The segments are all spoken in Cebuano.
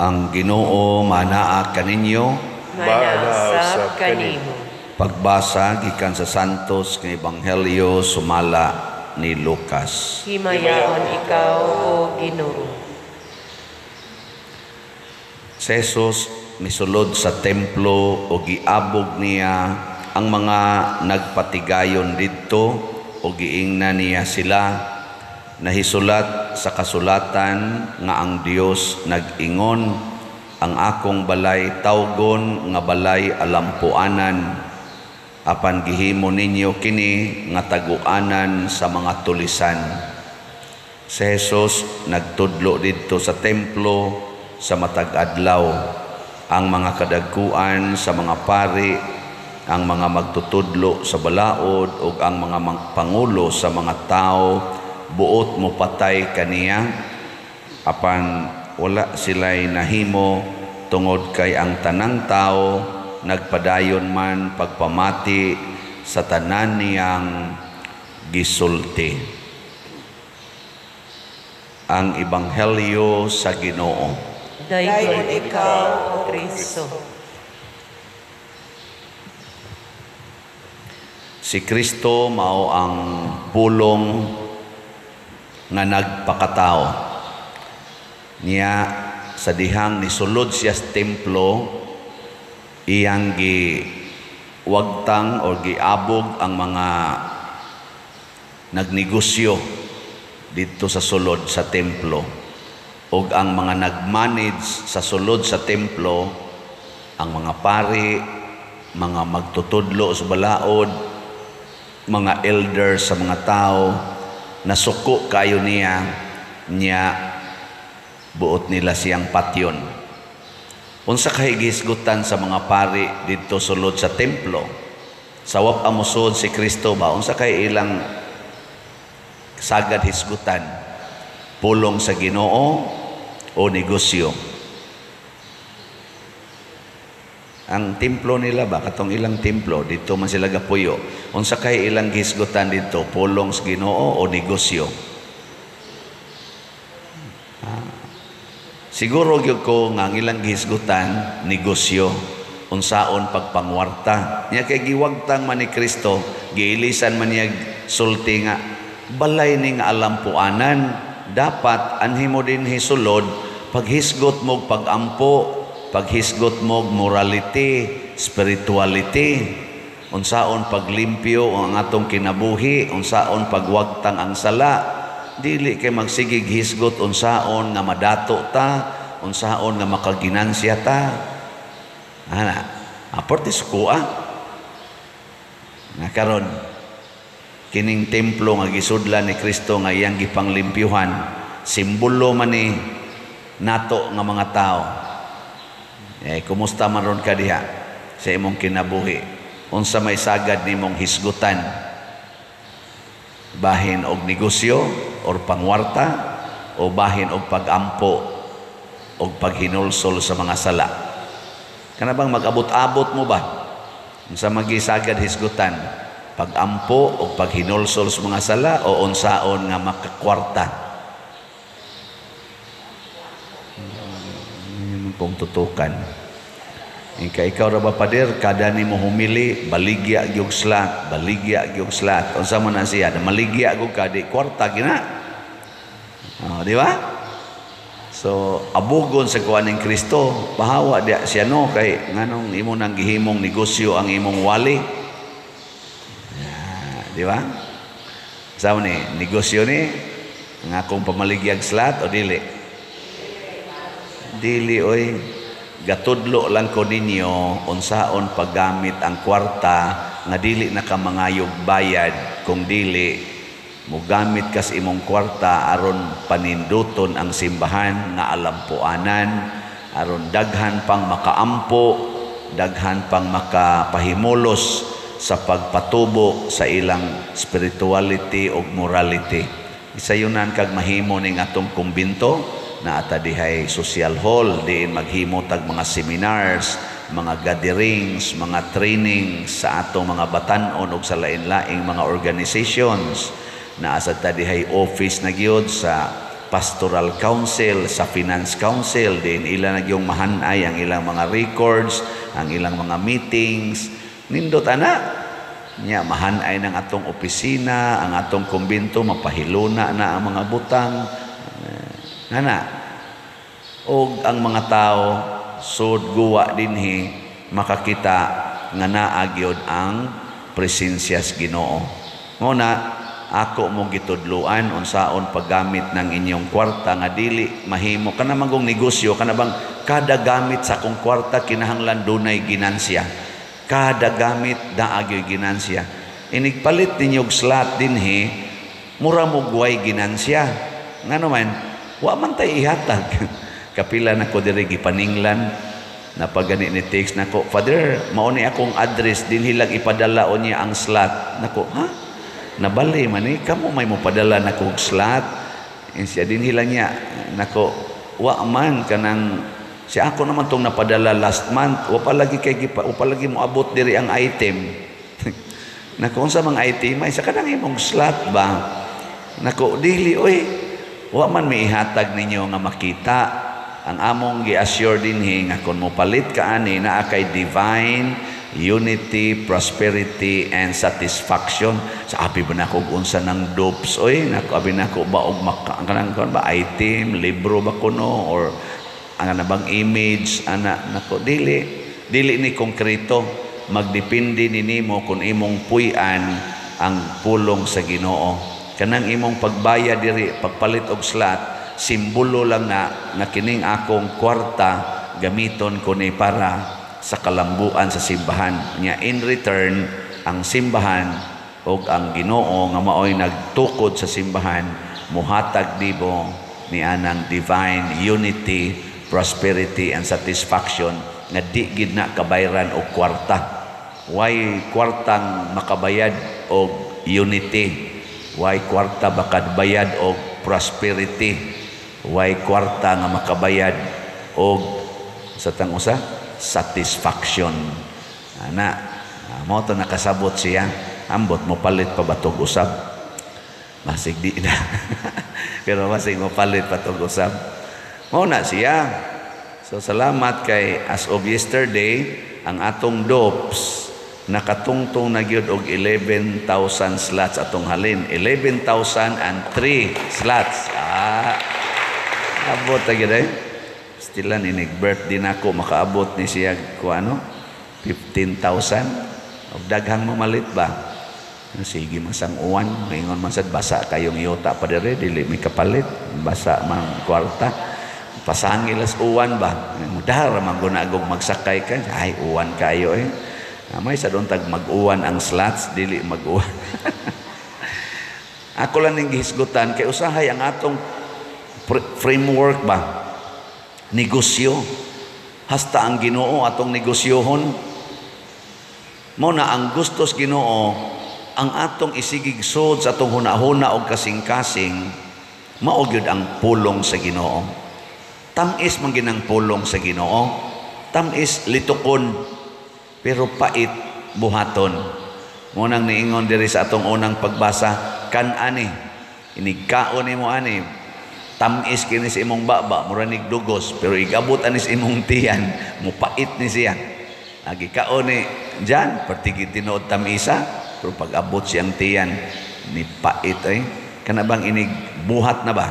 Ang Ginoo manaa kaninyo. Manaa usab kanimo. Pagbasa gikan sa Santos nga Ebanghelyo sumala ni Lucas. Himayaon ikaw, o Ginoo. Si Jesus misulod sa templo o giabog niya ang mga nagpatigayon didto o giingnan niya sila, "Nahisulat sa kasulatan nga ang Dios nag-ingon, 'Ang akong balay tawgon nga balay alampuanan,' apan gihimo ninyo kini nga taguanan sa mga tulisan." Si Jesus nagtudlo didto sa templo sa matag adlaw. Ang mga kadagkuan sa mga pari, ang mga magtutudlo sa balaod ug ang mga pangulo sa mga tao buot mo patay kaniya, apan wala sila'y nahimo tungod kay ang tanang tao nagpadayon man pagpamati sa tanan niyang gisulti. Ang Ebanghelyo sa Ginoo. Dayon ikaw, O Kristo. Si Kristo mao ang pulong nga nagpakatao. Niya sa dihang nisulod siya sa templo, iyang giwagtang o giabog ang mga nagnegosyo didto sa sulod sa templo, ug ang mga nagmanage sa sulod sa templo, ang mga pari, mga magtutudlo sa balaod, mga elders sa mga tao, nasuko kayo niya. Niya buot nila siyang patyon. Unsa kay gihisgutan sa mga pari didto sulod sa templo? Sawap amusod si Kristo ba, unsa kay ilang sagad hisgutan? Pulong sa Ginoo o negosyo? Ang templo nila ba, katong ilang templo didto man sila gapuyo, unsa kay ilang gihisgutan didto? Pulong sa Ginoo o negosyo? Siguro gyud ko nga ang ilang gihisgutan negosyo, unsaon pagpangwarta. Nya kay giwagtang man ni Kristo, giilisan man niya sulti nga balay ning alampuanan, dapat anhi mo dinhi sulod paghisgot mo pagampo, paghisgot mo morality, spirituality, unsaon paglimpyo ang atong kinabuhi, unsaon pagwagtang ang sala. Dili kay magsigig hisgot unsaon nga madato ta, unsaon nga makaginansya ta. Ana, aparte sukoa. Nga karon kining templo nga gisudlan ni Kristo nga iyang gipanglimpyuhan, simbolo man ni nato nga mga tao. Kumusta man ron ka diha sa imong kinabuhi? Unsa may sagad nimong hisgutan? Bahin og negosyo or pangwarta, o bahin og pagampo og paghinulsol sa mga sala? Kana bang mag-abot-abot mo ba? Unsa magisagad hisgutan? Pagampo og paghinulsol sa mga sala o unsaon nga makakwarta? Kung tutukan. Ika ikaw ra ba, pader, kada nimo humili, baligya gyud slat, baligya gyud slat. Unsa man na siya, maligya gyud ka di kwarta gina. Oh, di ba? So abugon sa kuan ning Kristo, bahawa diya siya no, kay nganong imo nang gihimong negosyo ang imong wali. Yeah, di ba? Sa ni negosyo ni nga akong pamaligyag slat o dili? Dili oy. Gatudlo lang ko ninyo unsaon paggamit ang kwarta nga dili na ka mangayog bayad, kung dili mogamit kas imong kwarta aron paninduton ang simbahan nga alampuanan, aron daghan pang makaampo, daghan pang makapahimulos sa pagpatubo sa ilang spirituality ug morality. Isayunan kag mahimo ning atong kumbinto na ata dihay social hall, diin maghimo tag mga seminars, mga gatherings, mga trainings sa atong mga batan-on ug sa lain-laing mga organizations. Naa sa ta dihay office na gyud sa Pastoral Council, sa Finance Council din ila nagyong mahanay ang ilang mga records, ang ilang mga meetings. Nindot ana nya mahanay ng atong opisina, ang atong kumbento, mapahiluna na ang mga butang ana, og ang mga tao sud guwa dinhi makakita nga naa gyud ang presensya sa Ginoo. Mao na ako mo gitudluan unsaon paggamit ng inyong kwarta nga dili mahimo kana manggong negosyo, kana bang kada gamit sa akong kwarta kinahanglan dunay ginansya. Kada gamit naa gyud ginansya. Inigpalit ninyo og slot dinhi, mura mo guway ginansya. Ngano man wa man tay ihatag. Kapila na ko diri gipaninglan, napagani ni text nako, "Father, mao ni akong address dinhi lang ipadala unya ang slot." Nako, ha? Nabali man ni kamo may mopadala nako og slot. Siya dinhi lang niya nako, wa man kanang siya ako naman tong napadala last month, wa pa lagi kay gipa, wa pa lagi moabot diri ang item. Nako, unsa mang item? Ay, sa kanang imong slot ba? Nako, dili oy, wa man may ihatag ninyo nga makita. Ang among gi-assure dinhi nga kung mopalit ka ani, naa kay divine unity, prosperity and satisfaction. Sa abi ba nako unsa ng dopes oy? Nako, abi nako ba og maka kanang kon ba item, libro ba kuno or ang ana bang image ana? Nako, dili, dili ni konkreto. Magdepende ni nimo kung imong puy-an ang pulong sa Ginoo. Kanang imong pagbayad diri, pagpalit og slot, simbolo lang na nga kining akong kwarta gamiton ko ni para sa kalambuan sa simbahan. Nya in return, ang simbahan og ang Ginoo nga maoy nagtukod sa simbahan muhatag nimo ni anang divine unity, prosperity and satisfaction nga di gid na kabayran og kwarta. Way kwartang makabayad og unity, way kwarta makabayad og prosperity, way kwarta nga makabayad og sa tang usa satisfaction ana. Mao to nakasabot siya. Ambot mo palit pa ba tog usab? Basig di na, pero basig mo palit pa tog usab. Mao na siya. So salamat kay as of yesterday ang atong dopes nakatungtong na gyud og 11,000 slots atong halin, 11,003 slots. Abot ta gyud eh. Still inig birthday nako makaabot ni siya ko ano 15,000 og daghang mamalit ba. Sige masang uwan, maingon man sad basa kayong yuta pa dire, dili mi kapalit, basa man kwarta. Pasangil as uwan ba, mudar man guna agong magsakay ka, ay uwan kayo eh. May sa doon tag mag-uwan ang slots, dili mag-uwan. Ako lang ning gihisgutan kay usahay ang atong framework ba, negosyo. Hasta ang Ginoo atong negosyohon. Mao na ang gustos Ginoo ang atong isigigsod sa atong hunahuna og kasing-kasing, mao gyud ang pulong sa Ginoo. Tam-is man ginang pulong sa Ginoo, tam-is litukon, pero pait buhaton. Mao nang niingon diri sa atong unang pagbasa, kan ani inigkaon nimo ani, tamis kini sa imong baba, mura nig dugos, pero igabot ani sa imong tiyan, mupait ni siya. Agi kaon ni diyan, pertigi tinuod tamisa, pero pag abot siyang tiyan, ni pait ay. Kana bang inig buhat na ba?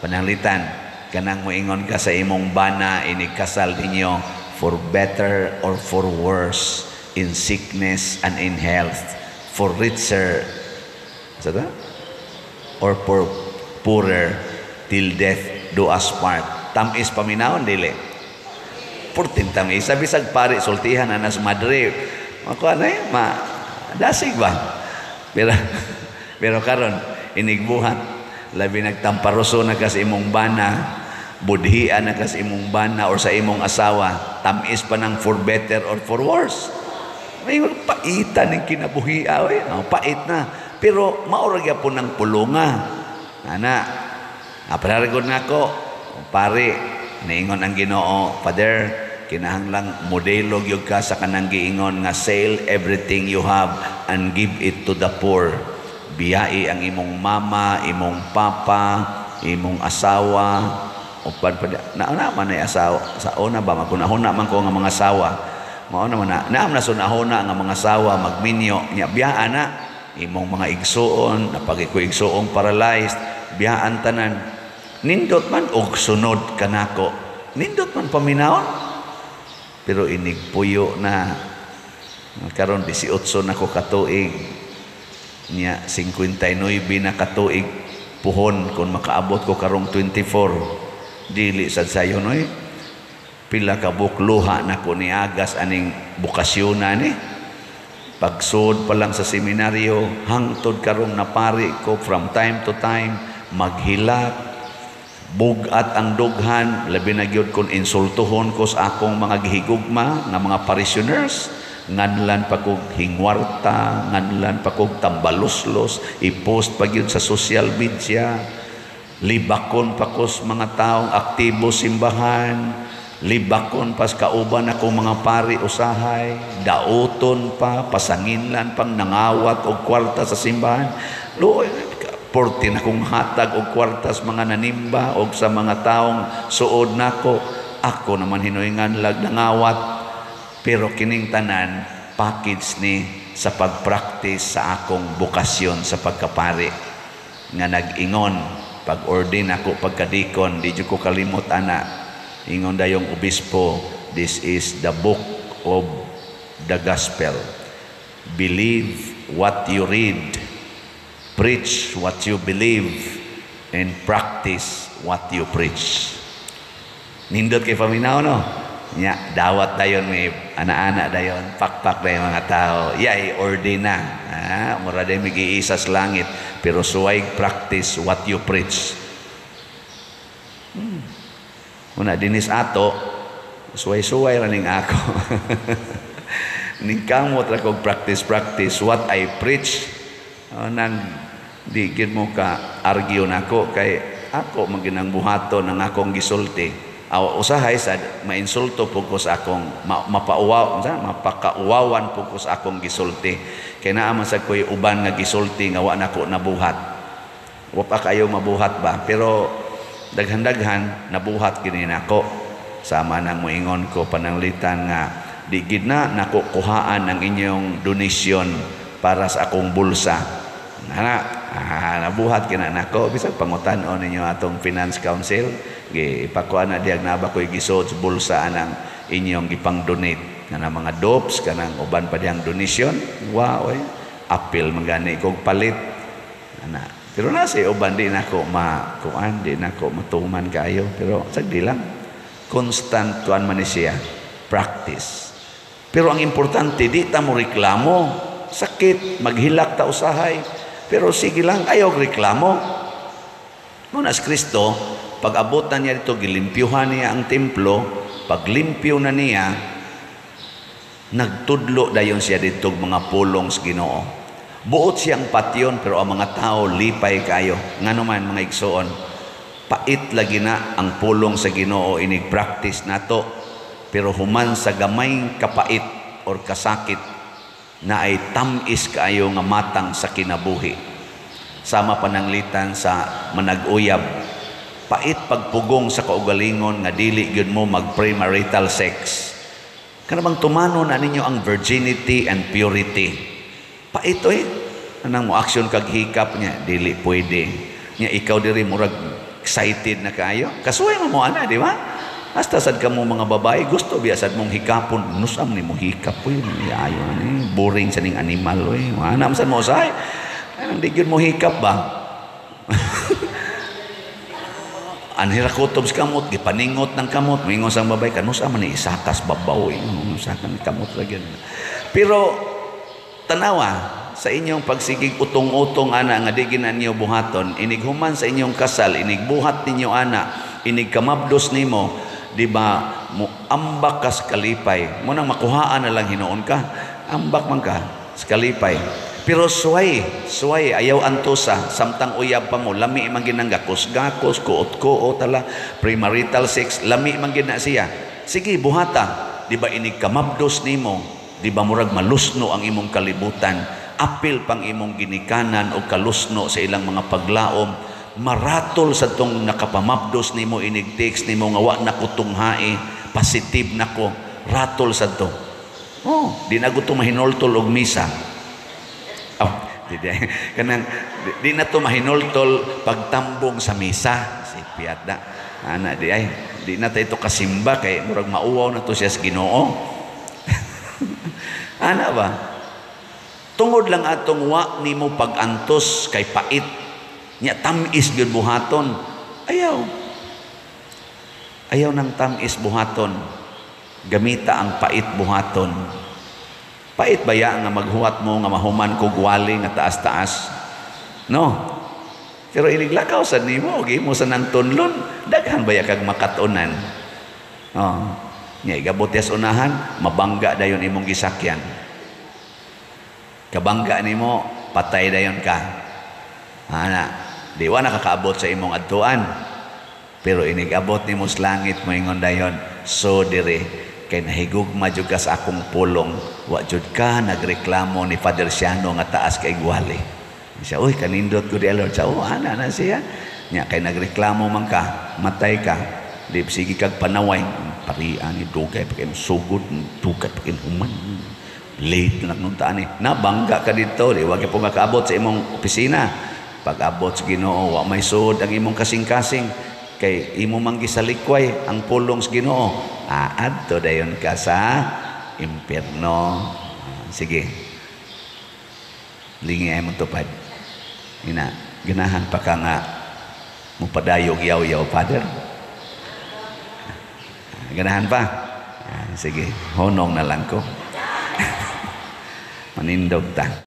Pananglitan, kanang moingon ka sa imong bana, inig kasal ninyo, for better or for worse, in sickness and in health, for richer, sa ta? Or for poorer, till death do us part. Tamis paminawon dili. Purtin tamis. Sabi sa pare, sultihan anas madre. Makuha na eh, ma dasig ba? Pero, pero karon inigbuhat, labi nagtamparoso na ka sa imong bana, budhian na ka sa imong bana or sa imong asawa, tamis pa ng for better or for worse. May paitan ng kinabuhi, eh. Oh, pait na. Pero maura gyapon ng pulunga. Ana, apararigod nga ko, pare, niingon ang Ginoo, "Father, kinahanglang modelo gyud ka sa kanang giingon nga sell everything you have and give it to the poor." Biyai ang imong mama, imong papa, imong asawa, upan pa na na man ay asawa sa una ba, magunahuna man ko nga mga asawa. Mao na man na, naam na sunahuna nga mga asawa magminyo nya, biyaan na imong mga igsuon, napagi ko igsuong paralyzed, biyaan tanan. Nindot man og sunod kanako. Nindot man paminawon. Pero inig puyo na karon 18 na ko katuig nya, 59 na katuig puhon kung makaabot ko karong 24, dili sad sayon oy. Pila ka bukluha na ko niagas aning bokasyon ni. Pagsud pa lang sa seminaryo hangtod karong napari ko, from time to time maghilak, bugat ang dughan, labi na gyud kung insultuhon ko sa akong mga gihigugma nga mga parishioners. Nganlan pa kog hingwarta, nganlan pa kog tambaloslos, i-post pa gyud sa social media, libakon pa ko sa mga taong aktibo simbahan, libakon pas kauban akong mga pari usahay, dauton pa, pasanginlan pang nangawat og kwarta sa simbahan. Luoy, porti na kong hatag og kwarta sa mga nanimba og sa mga taong suod nako. Ako naman hinoy nganlag nangawat. Pero kining tanan package ni sa pagpractice sa akong bokasyon sa pagkapari nga nag-ingon pag-ordain ako pagkadikon, di jud ko kalimot ana. Ingon dayong obispo, "This is the book of the gospel. Believe what you read, preach what you believe, and practice what you preach." Nindot kay paminaw, no? Nya, dawat dayon, may ana-ana dayon, pakpak dayon mga tao. Yay, ordain na. Ah, mura day mag-iisa sa langit, pero suway practice what you preach. Una dinis ato, suway-suway ra ning ako. Ning kamot ra kog practice practice what I preach. Nang di gid mo ka argue nako kay ako man ginang buhaton ang akong gisulti. Aw, usahay sad mainsulto pud ko sa akong mapauwaw, unsa, mapakauwawan pud ko sa akong gisulti. Kay naa man sad koy uban nga gisulti nga wa nako nabuhat. Wa pa kayo mabuhat ba, pero daghan-daghan nabuhat kini nako. Sama nang moingon ko pananglitan nga di gid na nako kuhaan ang inyong donation para sa akong bulsa. Ana, nabuhat kina nako. Bisag pangutan-on ninyo atong finance council, gipakuan na diyag na ba ko'y gisod sa bulsa anang inyong gipang-donate kanang mga dopes, kanang uban pa diyang donation. Wow, oy, apil man gani kog palit ana. Pero na say uban di nako ma kuan, di nako matuman kayo, pero sagdi lang, constant kuan man ni siya, practice. Pero ang importante, di ta mo reklamo. Sakit, maghilak ta usahay, pero sige lang, ayaw reklamo. Muna si Kristo, pag abutan niya dito, gilimpyuhan niya ang templo. Paglimpyo na niya, nagtudlo dayon siya dito mga pulong sa Ginoo. Buot siyang patyon, pero ang mga tao lipay kayo. Ngano man, mga igsoon, pait lagi na ang pulong sa Ginoo inig practice nato, pero human sa gamay kapait or kasakit na ay tamis kaayo nga matang sa kinabuhi. Sama pananglitan sa manag-uyab, pait pagpugong sa kaugalingon nga dili gyud mo mag premarital sex. Kana bang tumano na ninyo ang virginity and purity. Pait oy. Anang mo action kag hikap niya, dili pwede. Nya ikaw diri murag excited na kaayo. Kasuway mo mo ana, di ba? Hasta sad ka mo mga babae, gusto biya sad mong hikapon. Nusam ni mo hikap oy, ayo ni boring sa ning animal oy. Ana man sad mo usay. Anang di gyud mo hikap ba? Anhira kutob sa kamot, gipaningot ng kamot. Moingon sang babae, kanusa man ni isakas babaw eh. Usakan kamot ra gyud. Pero tanawa sa inyong pagsigig utong-utong ana nga di ginan niyo buhaton, inig human sa inyong kasal, inig buhat ninyo ana, inig kamabdos nimo, di ba mo ambak ka sa kalipay. Mo nang makuhaan na lang hinuon ka, ambak man ka sa kalipay. Pero suway, suway, ayaw antosa, samtang uyab pa mo, lami man ginang gakos-gakos, kuot-kuot, tala, premarital sex, lami man gina siya. Sige, buhata, di ba inig kamabdos nimo, di ba murag malusno ang imong kalibutan, apil pang imong ginikanan o kalusno sa ilang mga paglaom, Maratol sa tong nakapamabdos nimo, inig text nimo nga wa na ko tunghae, positive na ko, ratol sa to. Oh, di na ko mahinultol og misa. Oh, di, di, kanang di, di na to mahinultol pagtambong sa misa. Si piyat na. Ana di ay, di na ta ito kasimba kay murag mauwaw na to siya sa Ginoo. Ana ba? Tungod lang atong wa nimo pag-antos kay pait. Nya tam-is gyud buhaton. Ayaw. Ayaw nang tam-is buhaton. Gamita ang pait buhaton. Pait ba ya nga maghuwat mo nga mahuman kog wali nga taas-taas? No. Pero iniglakaw sad nimo, imo sa nang tunlon, daghan ba ya kag makatunan? Oh. Nya igabot ya sa unahan, mabangga dayon imong gisakyan. Kabangga nimo, patay dayon ka. Ana, di wa nakakaabot sa imong adtuan. Pero inigabot nimo sa langit, moingon dayon, so dire kay nahigugma jud ka sa akong pulong, wa jud ka nagreklamo ni Father Siano nga taas kay gwali. Siya, uy, kanindot ko di Lord. Siya, oh, ana na siya. Nya kay nagreklamo man ka, matay ka, di sige kag panaway, parian ni dugay pa kay sugod, dugay pa kay human. Late na lang taan eh. Nabangga ka dito, di wa gyud po makaabot sa imong opisina. Pag-abot sa Ginoo, wa may suod ang imong kasing-kasing kay imo man gisalikway ang pulong sa Ginoo. Aadto dayon ka sa impierno. Sige. Lingi ay mong tupad. Ina, ganahan pa ka nga mupadayog yaw-yaw, Father? Ganahan pa? Sige, honong na lang ko. Manindog ta.